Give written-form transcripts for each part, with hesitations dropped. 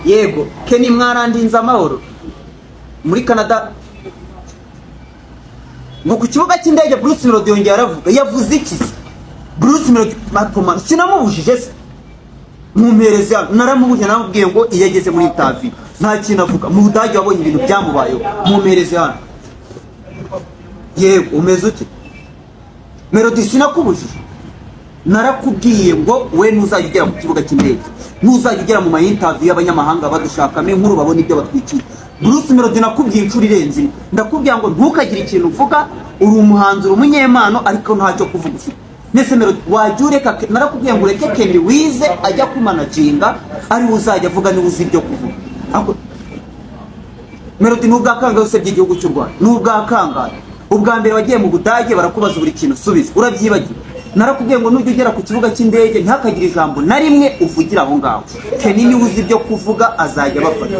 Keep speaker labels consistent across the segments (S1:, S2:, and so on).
S1: Yego Kenny, mwarandinze amahoro muri Canada. Ngo ku kibuga cy'indege Bruce Melody yongeye aravuga. Yavuze iki se Bruce Melody? Matoma sinamubujije se? Mumpereze hano. Naramubujije, naramubwiye ngo iyo ageze muri interview nta kintu avuga. Mu Budage wabonye ibintu byamubayeho. Mumpereze hano. Yego, umeze ute Melody? Sinakubujije, narakubwiye ngo we ntuzajya ugera ku kibuga cy'indege, ntuzajya ugera mu ma interview y'abanyamahanga badushakamo inkuru, babona ibyo batwikira. Bruce Melody, nakubwiye inshuro irenze imwe, ndakubwira ngo ntukagire ikintu uvuga. Uri umuhanzi, uri umunyempano, ariko ntacyo kuvuga ufite. Nese Melody, wajya ureka? Narakubwiye ngo ureke Kenny wize ajya kumanaginga, ariwe uzajya avuga, niwe uzi ibyo kuvuga. Melody, ni ubwa kangahe usebye igihugu cy'u Rwanda? Ni ubwa kangahe? Ubwa mbere wagiye mu Budage barakubaza buri kintu usubiza, urabyibagiwe? Narakubwiye ngo nujya ugera ku kibuga cy'indege ntihakagire ijambo na rimwe uvugira aho ngaho. Kenny niwe uzi ibyo kuvuga, azajya abafata.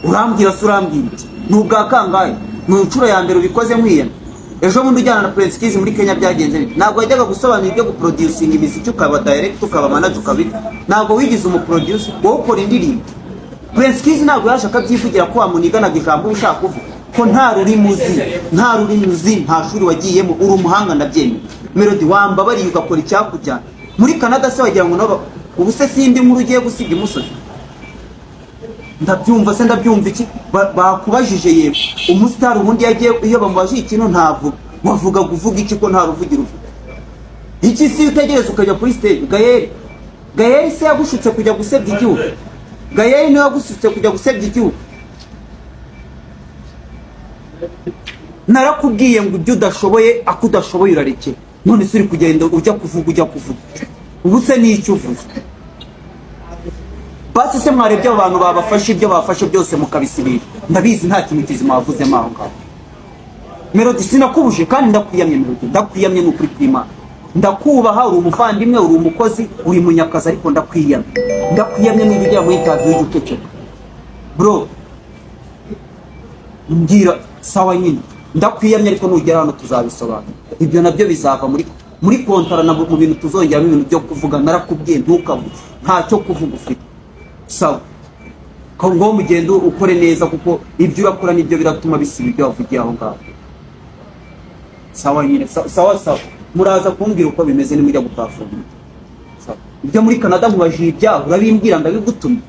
S1: Urambwira se, urambwira iki? Ni ubwa kangahe? Ni inshuro ya mbere ubikoze nkwiyana. Ejo bundi ujyana na Prince Kiz muri Kenya byagenze bite? Ntabwo wajyaga gusobanura ibyo guproducinga imiziki, ukaba director, ukaba manager, ukaba? Ntabwo wigize umuproducer? Wowe ukora indirimbo. Prince Kiz ntabwo yaje akabyivugira ko wamuniganaga ijambo ushaka kuvuga ko nta rurimi uzi, nta rurimi uzi, nta shuri wagiyemo. Uri umuhanga, ndabyemera. Melody, wambabariye ugakora icyakujyana muri Canada se? Wagira ngo nabo ubu se sindi nkuru ugiye gusiga imusozi. Ndabyumva se, ndabyumva iki? Bakubajije yego, umusitari ubundi yagiye, iyo bamubajije ikintu ntavuga. Wavuga kuvuga iki ko nta ruvugiro uvuga iki? Si utegereza ukajya kuri stage? Gayeri, Gayeri se yagushutse kujya gusebya igihugu? Gayeri niwe yagushutse kujya gusebya igihugu? Narakubwiye ngo ibyo udashoboye, ako udashoboye urarekera. None se uri kugenda ujya kuvuga, ujya kuvuga, ubu se ni icyo uvuze? Basi se mwarebye abo bantu babafashe, ibyo bafashe byose mukabisibira? Ndabizi nta kintu kizima wavuzemo aho ngaho. Melody, sinakubuje kandi ndakwiyamye. Melody, ndakwiyamye, ni ukuri kw'Imana. Ndakubaha, uri umuvandimwe, uri umukozi, uri munyakazi, ariko ndakwiyamye, ndakwiyamye. Niba ugera muri interview ujya uceceka, bro. Mbwira, sawa nyine, ndakwiyamye, ariko nugera hano tuzabisobanura. Ibyo nabyo bizava muri kontara na mu bintu tuzongeramo ibintu byo kuvuga. Narakubwiye ntukavuge, ntacyo kuvuga ufite. Sawa, ko ngo mugende ukore neza, kuko ibyo urakora nibyo biratuma bisiba ibyo wavugiye aho ngaho. Sawa nyine, sawa sawa, muraza kumbwira uko bimeze nimujya gutafunga. Sawa. Ibyo muri Canada nkubajije ibyaho urabimbwira, ndabigutumye.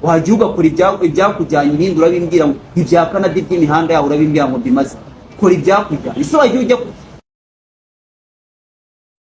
S1: Wajya ugakora ibyakujyanye, ibindi urabimbwira ngo ibya Canada, iby'imihanda yaho urabimbwira ngo bimaze. Kora ibyakujyanye. Ese wajya ujya